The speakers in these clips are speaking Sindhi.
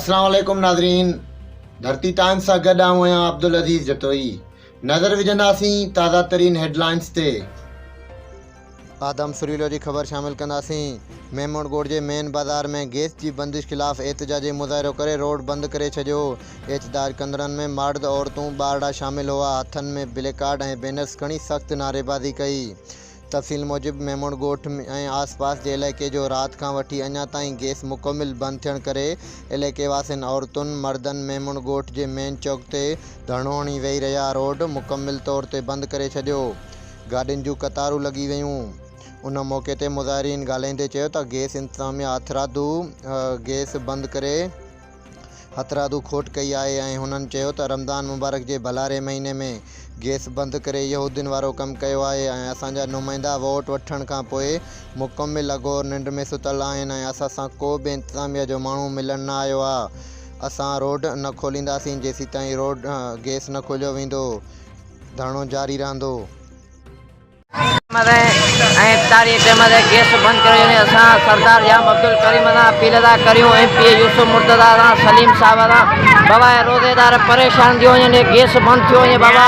السلام عليڪم ناظرين ڌرتي ٽائمز سان گڏ آئون آهيان عبدالعزيز جتوئي نظر وجهنداسين تازه ترين هيڊلائنز تي. آدم سريلو جي خبر شامل ڪنداسين ميمڻ ڳوٺ جي مين بازار ۾ گيس جي بندش خلاف احتجاجي مظاهرو ڪري روڊ بند ڪري ڇڏيو احتجاج ڪندڙن ۾ مرد عورتون ٻارڙا شامل هئا هٿن ۾ پلي ڪارڊ ۽ بينرز کڻي سخت نعريبازي ڪئي تفصيل موجب ميمڻ ڳوٺ ۽ آس پاس جي علائقي جو رات کان وٺي اڃا تائين گيس مڪمل بند ٿيڻ ڪري علائقي واسين عورتن مردن ميمڻ ڳوٺ جي مين چوڪ تي ڌرڻو هڻي ويهي رهيا روڊ مڪمل طور تي بند ڪري ڇڏيو گاڏين جون قطارون لڳي ويون ان موقعي تي مظاهرين ڳالهائيندي چيو ته گيس انتظاميا هٿرادو گيس بند ڪري هٿرادو کوٽ ڪئي آهي ۽ هنن چيو ته رمضان مبارڪ جي ڀلاري مهيني ۾ گيس بند ڪري يهودين وارو ڪم ڪيو آهي ۽ اسان جا نمائندا ووٽ وٺڻ کان پوء مڪمل اگهور ننڊ ۾ ستل آهن ۽ اسان سان ڪو به انتظاميه جو ماڻهو ملڻ نه آيو آ اسان روڊ نه کولينداسين جيسيتائين روڊ گيس نه کوليو ويندو ڌرڻو جاري رهندو. ۽ افطاري ٽيم تي گيس بند ڪري وڃي اسان سردار ڄام عبدالڪريم سان اپيل ٿا ڪريون ايم پي اي يوسف مرتضيٰ سان سليم صاحب سان بابا هي روزيدار پريشان ٿيو وڃن هي گيس بند ٿيو وڃي بابا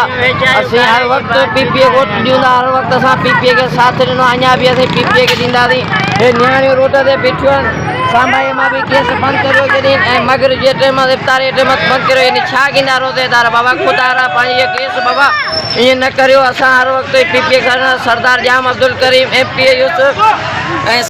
اسين هر وقت پي پي اي ووٽ ڏيون ٿا هر وقت اسان پي پي اي کي ساٿ ڏنو اڃا به اسين پي پي اي کي ڏينداسين هي نياڻيون روڊ تي بيٺيون آهن سانڀائي مان به گيس بند ڪريو جڏهن ۽ مغرب جي ٽيم افطاري ٽيم بند ڪريو يعني ڇا ڪندا روزيدار بابا خدا را پنهنجي گيس بابا ائين نه ڪريو اسان هر وقت P P Sardar Jam Abdul Karim M P A Yousuf ۽